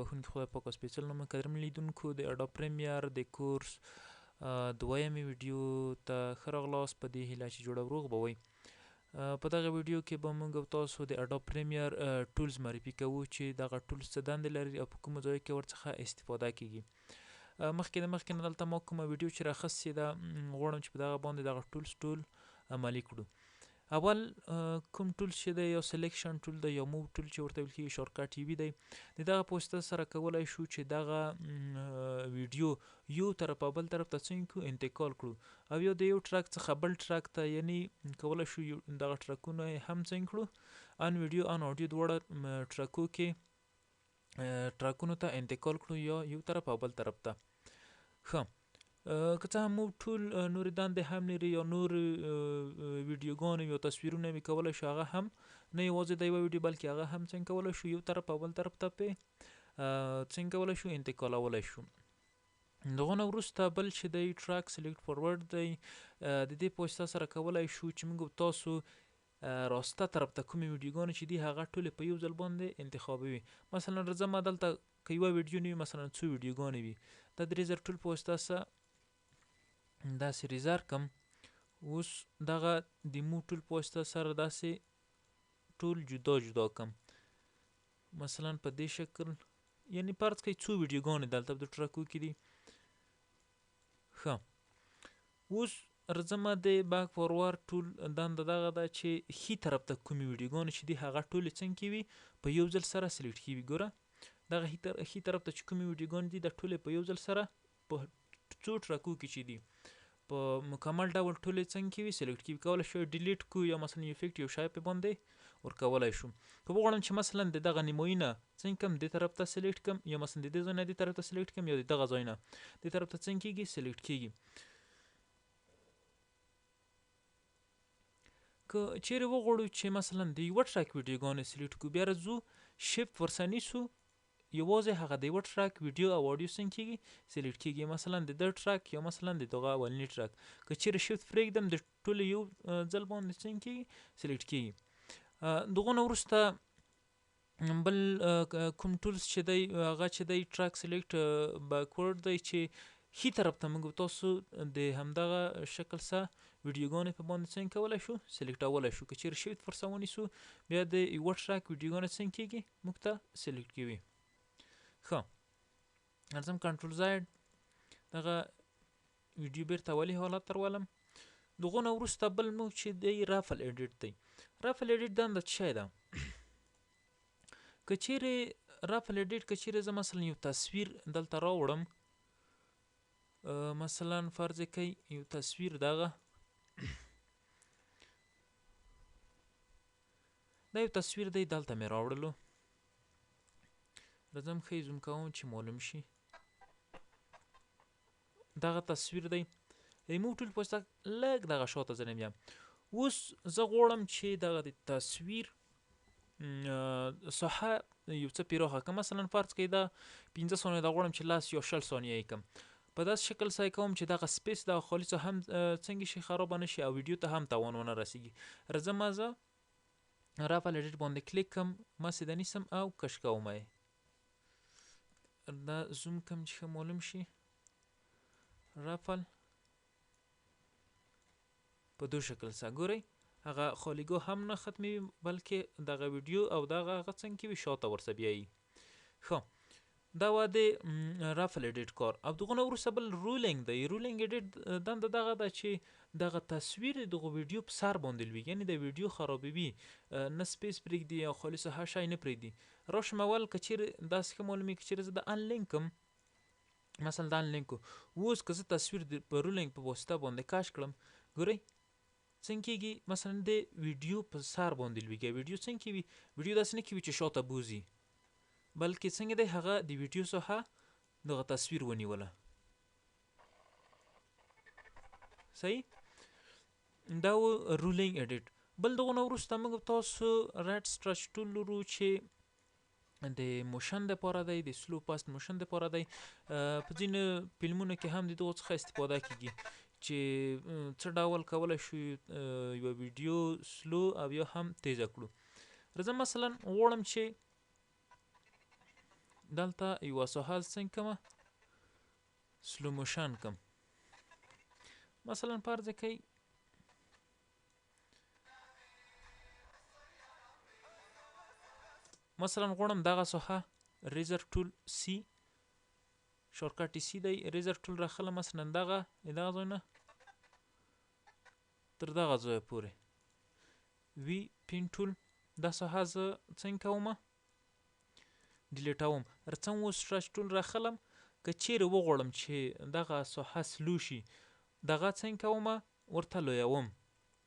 بخښونکي خدای پاک او سپېڅلي نوم. قدرمن لیدونکو، د اډوب پریمیر د کورس دویمې ویډیو ته ښه راغلاست، په دې هیله چې جوړ او روغ به وئ. په دغه ویډیو کې به موږ او تاسو د اډوب پریمیر tools معرفي کوو چې دغه tools څه دندې لري او په کومو ځایو کې ورڅخه استفاده کیږي. مخکې د مخکې نه دلته ما کومه ویډیو چې راخیستې ده، غواړم چې په دغه باندې دغه tools ټول عملي کړو. اول کوم tools چې دی، یو selection tool دی یا move tool چې ورته ویل کېږي، shortcut یې وي دی. د دغه په واسطه سره کولای شو چې دغه ویډیو یو طرف او بل طرف ته څنګه کړو، انتقال کړو، او یا د یو track څخه بل track ته، یعنی کولای شو دغه ټرکونه هم څنګه کړو، ان ویډیو ان آډیو دواړه ټرکو کې ټرکونو ته انتقال کړو، یا یو طرف او بل طرف ته. ښه، که څه هم move tool نورې دندې هم لري، یا نور ویډیوګانې یا تصویرونه وي، کولی شو هغه هم نه یوازې د یوه ویډیو بلکې هغه هم څنګه کولی شو یو طرف او بل طرف ته پې څنګه کولی شو انتقالولی شو. دغه نه وروسته بل چې دی track select forward دی. د دې په واسطه سره کولی شو چې موږ تاسو راسته طرف ته کومې ویډیوګانې چې دي هغه ټولې په یو ځل باندې انتخابوي. مثلا راځه ما دلته که یوه ویډیو نه وي، مثلا څو ویډیوګانې وي، دا د razor tool په واسطه سره داسې razor کم. اوس دغه د move tool په واسطه سره داسې ټول جدا جدا کم، مثلا په دې شکل، یعنی فرض کړئ څو ویډیوګانې دلته په ټرکو کې دي. ښه، اوس راځم د back forward tool دنده دغه ده چې ښي طرف ته کومې ویډیوګانې چې دي هغه ټولې څنګه وي په یو ځل سره select کیږي. ګوره دغه ښي طرف ته چې کومې ویډیوګانې دي دا ټولې په یو ځل سره په څو ټرکو کې چې دي په مکمل ډول ټولې څنګه وي select کیږي. کولی شو delete کو یا مثلا یو effect یو شی په باندې ورکولی شو. که وغواړم چې مثلا د دغه نیمایي نه څنګه کم دې طرف ته select کم، یا مثلا د دې ځای نه دې طرف ته select کم، یا د دغه ځای نه دې طرف ته څنګه کیږي select کیږي. که چیرې وغواړو چې مثلا د یوه track ویډیوګانې select کړو، بیا راځو shift ورسره نیسو، یوازې هغه د یوه track ویډیو او آډیو څنګه کیږي select کیږي، مثلا د ده track یا مثلا د دغه اولني track. که چیرې shift پرېږدم د ټولو یو ځل باندې څنګه کیږي select کیږي. دغه نه وروسته بل کوم tools چې دی هغه چې دی track select backward دی چې ښي طرف ته موږ تاسو د همدغه شکل سره ویډیوګانې په باندې څنګه کولی شو سلیکټولی شو. که چیرې shift ورسره ونیسو بیا د یوه track ویډیوګانې څنګه کیږي موږ ته select کوي. ښه، راځم control Z دغه ویډیو بیرته اولي حالت ته راولم. دغه نه وروسته بل موږ چې دی ripple edit دی. ripple edit دنده څه شی ده؟ که چیرې ripple edit، که چیرې زه مثلا یو تصویر دلته راوړم، مثلا فرض کړئ یو تصویر دغه دا یو تصویر دی دلته مې راوړلو، راځم ښه یې zoom کوم چې معلوم شي. دغه تصویر دی، د move tool په واسطه لږ دغه شاته ځنه بیا. اوس زه غواړم چې دغه د تصویر ساحه یو څه پراخه کړم. مثلا فرض کړئ دا 5 ثانیې دا غواړم چې 10 یا 20 ثانیې یې کړم. په داسې شکل سره کوم چې دغه space دغه خالي څه هم څنګه شي خرابه نه شي او ویډیو ته هم تاوان ونه رسیږي. راځم زه ripple edit باندې کلیک کوم، ما سیده نیسم او کش کوم یې، دا zoom کم چې ښه معلوم شي. ripple په دو شکل سره ګورئ هغه خالیګاه هم نه ختموي بلکې دغه ویډیو او دغه هغه څنګه وي شاته ورسره بیایي. ښه، دا وه د ripple edit کار. او دغه نه وروسته بل rolling دی. rolling edit دنده دغه ده چې دغه تصویر دغه ویډیو په سر باندې لویږي، یعنی د ویډیو خرابوي، نه space پرېږدي او خالي ساحه شی نه پرېږدي. راشم اول که چیرې داسې ښه معلومیږي، که چیرې زه د unlink کم، مثلا د unlink کو، اوس که زه تصویر په rolling په واسطه باندې کش کړم، ګورئ څنګه کیږي، مثلا د ویډیو په سر باندې لویږي. ویډیو څنګه کیږي؟ ویډیو داسې نه کیږي چې شاته بوځي، بلکې څنګه دی هغه د ویډیو څخه دغه تصویر ونیوله. صحیح، دا و rolling edit. بل دغه نه وروسته موږ تاسو rate stretch tool لرو چې د motion دپاره دی، د slow fast motion دپاره دی. په ځینو فلمونو کې هم د دغو څخه استفاده کیږي چې څه ډول کولی شو یوه ویډیو slow او یا هم تیزه کړو. راځم مثلا غواړم چې دلته یوه ساحه څنګه کومه slow motion کوم. مثلا فرض کړئ مثلا غواړم دغه ساحه razor tool C shortcut C دی، razor tool راخلم، مثلا دغه دغه ځای نه تر دغه ځایه پورې وی pen tool دا ساحه زه څنګه کوم ډیلیټوم. رڅم اوس stretch tool راخلم، که چیرې وغواړم چې دغه ساحه slow شي دغه څنګه کوم ورته لویوم.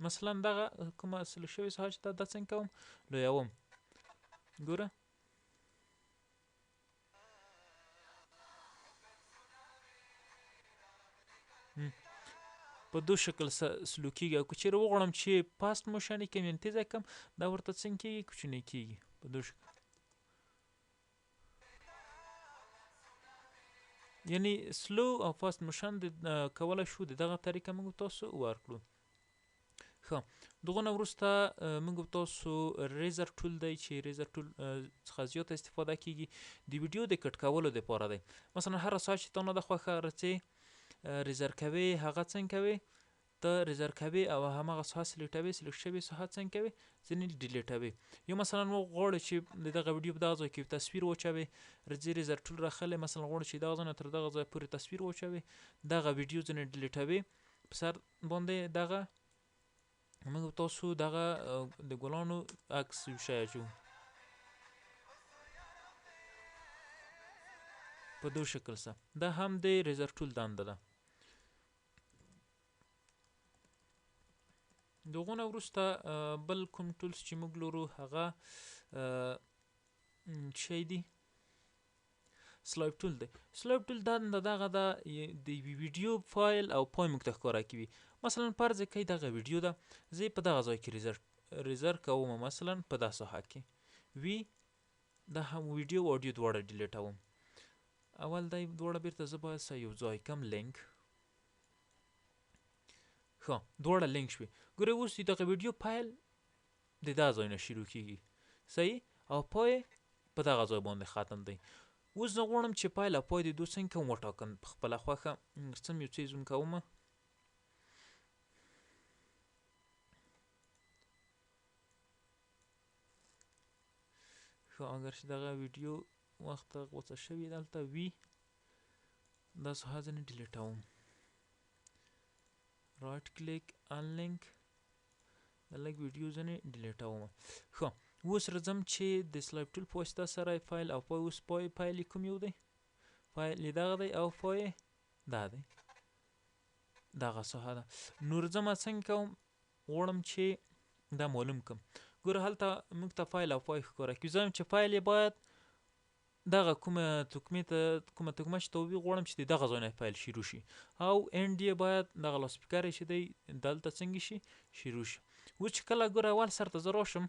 مثلا دغه کومه slow شوې ساحه چې دا څنګه کوم لویوم. ګوره په دو شکل slow کیږي. او که چیرې وغواړم چې fast motion یې کړم یعنې تیزه کړم دا ورته څنګه کیږي کوچنی کیږي په دو شکل. یعنی slow او fast motion د کولی شو د دغه طریقه موږ تاسو ورکړو. ښه دغه نه وروسته موږ تاسو razor tool دی چې razor tool څخه زیاته استفاده کیږي د ویډیو د cut کولو دپاره دی. مثلا هره ساعت چې تا نه ده خوښه رڅې razor کوې، هغه څنګه کوې ته razor کوې او هماغه ساحه سلیټوې، select شوې ساحه څنګه کوې ځینې ډیلیټوې. یو مثلا غواړې چې د دغه ویډیو په دغه ځای کې تصویر واچوې، رځې razor tool راخلې، مثلا غواړې چې دغه ځای نه تر دغه ځای پورې تصویر واچوې، دغه ویډیو ځینې ډیلیټوې په سر باندې دغه موږ تاسو دغه د ګلانو عکس یو شی اچو په دو شکل سره. دا هم د razor tool دنده ده. دغه نه وروسته بل کوم tools چې موږ لرو هغه شی دی slide tool دی. slide tool دنده دغه ده د یوې ویډیو فایل او پای موږ ته ښکاره کوي. مثلا فرض کړئ دغه ویډیو ده، زه په دغه ځای کې razor کوم، مثلا په دا ساحه کې وی دا هم ویډیو او آډیو دواړه ډیلیټوم. اول دی دواړه بیرته زه باید سره یو ځای کم لینک. ښه دواړه لینک شوې. ګورئ اوس دغه ویډیو فایل د دا ځای نه شروع کیږي صحیح، او پای په دغه ځای باندې ختم دی. اوس زه غواړم چې فایل او پای د دوی څنګه کوم وټاکم په خپله خوښه. څم یو څه zoom کوم. ښه اګر چې دغه ویډیو وخت غوڅه شوې دلته وي دا ساحه ځینې ډیلیټوم. right click unlink د لږ ویډیو ځینې ډیلیټوم. ښه اوس راځم چې د slide tool په واسطه سره فایل او پای، اوس پای فایل یې کوم یو دی، فایل یې دغه دی او پای دا دی دغه ساحه ده. نو راځم څنګه کوم غواړم چې دا معلوم کړم. ګوره هلته موږ ته فایل او پای ښکاره کوي. زه وایم چې فایل یې باید دغه کومه تکمې ته کومه تکمه چې ته وي غواړم چې د دغه ځای نه فایل شروع شي، او end یې باید دغه loudspeaker یې چې دی دلته څنګه شي شروع شي. اوس چې کله ګوره اول سر ته زه راشم،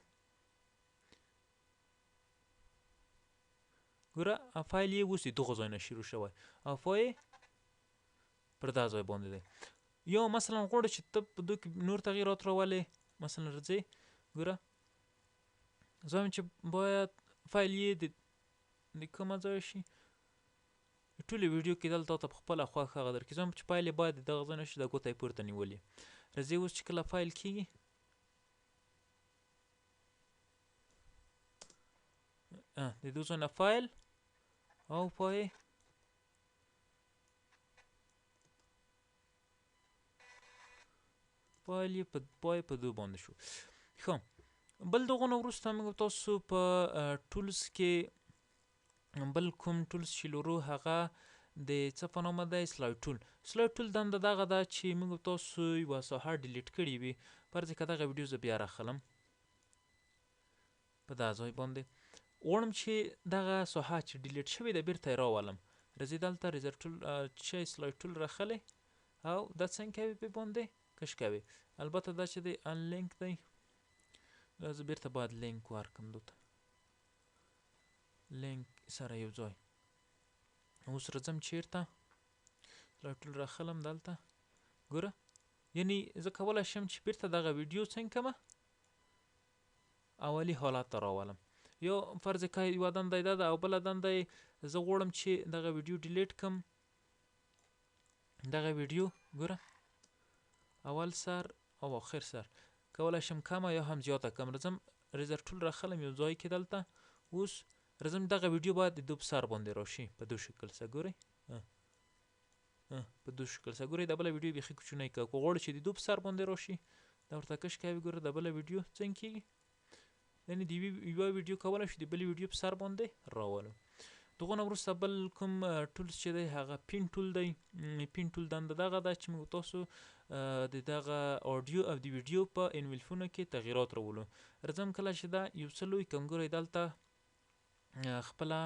ګوره فایل یې اوس د دغه ځای نه شروع شوی او پای پر دا ځای باندې دی. یو مثلا غواړو چې ته په دوی کې نور تغییرات راولې، مثلا راځې ګوره زه وایم چې باید فایل یې د کومه ځایه شي ټولې ویډیو کې دلته ته په خپله خوښه هغه درکړي. زه وایم چې فایل یې باید د دغه ځای نه شي، دا ګوته یې پورته نیولې. راځې اوس چې کله فایل کیږي د دې ځای نه فایل او پای فایل یې په پای په دو باندې شو. ښه بل دغه نه وروسته موږ تاسو په tools کې بل کوم tools چې لرو هغه د څه په نامه دی slide tool. slide tool دنده دغه ده چې موږ تاسو یوه ساحه delete کړې وي. فرض که دغه ویډیو زه بیا راخلم په دا ځای باندې، غواړم چې دغه ساحه چې delete شوې ده بیرته یې راولم. راځي دلته razor tool چې slide tool راخلې او دا څنګه کوي پې باندې کش کوي. البته دا چې دی unlink دی، دا زه بیرته باید لینک ورکړم دوته لینک سره یو ځای. اوس راځم چیرته slide tool راخلم دلته. ګوره یعنی زه کولی شم چې بیرته دغه ویډیو څنګه کړم اولی حالت ته راولم. یو فرض که یوه دنده یې دا ده او بله دنده یې زه غواړم چې دغه ویډیو ډیلیټ کم. دغه ویډیو ګوره اول سر او آخر سر کولای شم کمه یا هم زیاته کم. راځم ریزر ټول راخلم یو ځای کې دلته. اوس راځم دغه ویډیو باید د دو په سر باندې راشي په دو شکل سره ګورئ، په دو شکل سره ګورئ. دا بله ویډیو بیخي کوچنۍ که غواړو چې د دو په سر باندې راشي دا ورته کش کوي. ګوره دا بله ویډیو څنګه کېږي، یعنې د یوه ویډیو کولی شو د بلې ویډیو په سر باندې راولو. دغه نه وروسته بل کوم tools چې دی هغه pen tool دی. pen tool دنده دغه ده چې موږ تاسو د دغه آډیو او د ویډیو په انولفونو کې تغیرات راولو. راځم کله چې دا یو څه لوی کم، ګورئ دلته خپله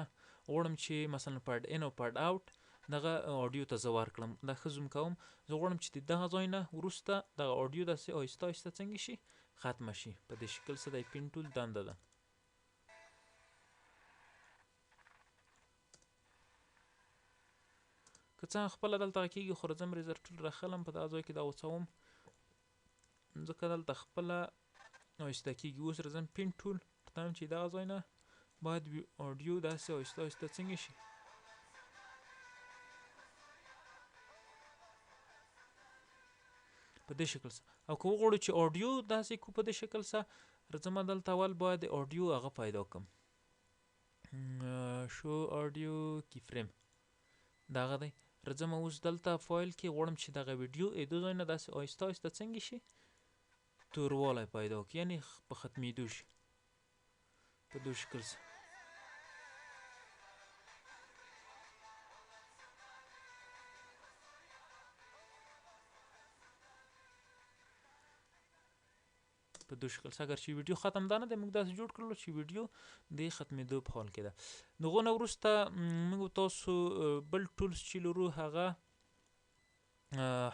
غواړم چې مثلا fade in او fade out دغه آډیو ته زه ورکړم. دا ښه zoom کوم، زه غواړم چې د دغه ځای نه وروسته دغه آډیو داسې آهسته آهسته څنګه شي ختمه شي. په دې شکل سره د pen tool دنده ده. که څه هم خپله دلته کېږي خو راځم razor tool راخلم په دغه ځای کې دا وڅوم، ځکه دلته خپله آهسته کېږي. اوس راځم pen tool ورته وایم چې دغه ځای نه باید آډیو داسې آهسته آهسته څنګه شي. په دې شکل سره. او که وغواړو چې آډیو داسې کو په دې شکل سره، راځم دلته اول باید آډیو هغه پیدا کړم. show audio key frame دغه دی. راځم اوس دلته فایل کې غواړم چې دغه ویډیو ای دو ځای نه داسې آهسته آهسته څنګه شي توروالی پیدا کړي، یعنې په ختمېدو شي په دو شکل سره. په دو شکل سره. اګر چې ویډیو ختم ده نه دی، موږ داسې جوړ کړلو چې ویډیو د ختمېدو په حال کې ده. د هغو نه وروسته موږ تاسو بل tools چې لرو هغه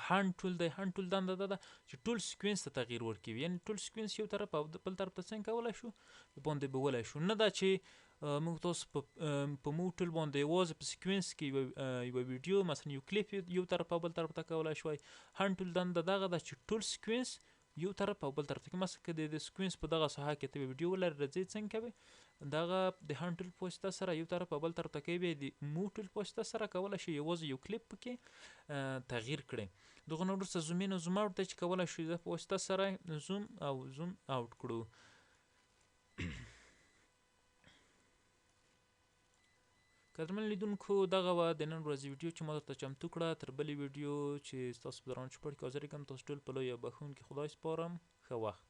hand tool دی. hand tool دنده دا ده چې ټول sequence ته تغییر ورکوي، یعنې ټول sequence یو طرف او بل طرف ته څنګه کولی شو باندې به ولی شو. نه دا چې موږ تاسو په move tool باندې یوازې په sequence کې یوه ویډیو مثلا یو کلیپ یو طرف او بل طرف ته کولی شوی. hand tool دنده دغه ده چې ټول sequence یو طرف او بل طرف ته، مثلا که د sequence په دغه ساحه کې ته ویډیو ولرې راځې څنګه کوې دغه د hand tool په واسطه سره یو طرف او بل طرف ته کوي، بیا د move tool په واسطه سره کولی شي یوازې یو کلیپ پکې تغییر کړي. دغه نه وروسته zoom in او zoom out دی چې کولی شو د په واسطه سره zoom او zoom out کړو. قدرمن لیدونکو دغه وه د نن ورځې ویډیو چې ما درته چمتو کړه. تر بلې ویډیو چې ستاسو په درانه چوپړ کې حاضرېږم، تاسو ټول په لوی او بښونکي خدای سپارم. ښه وخت.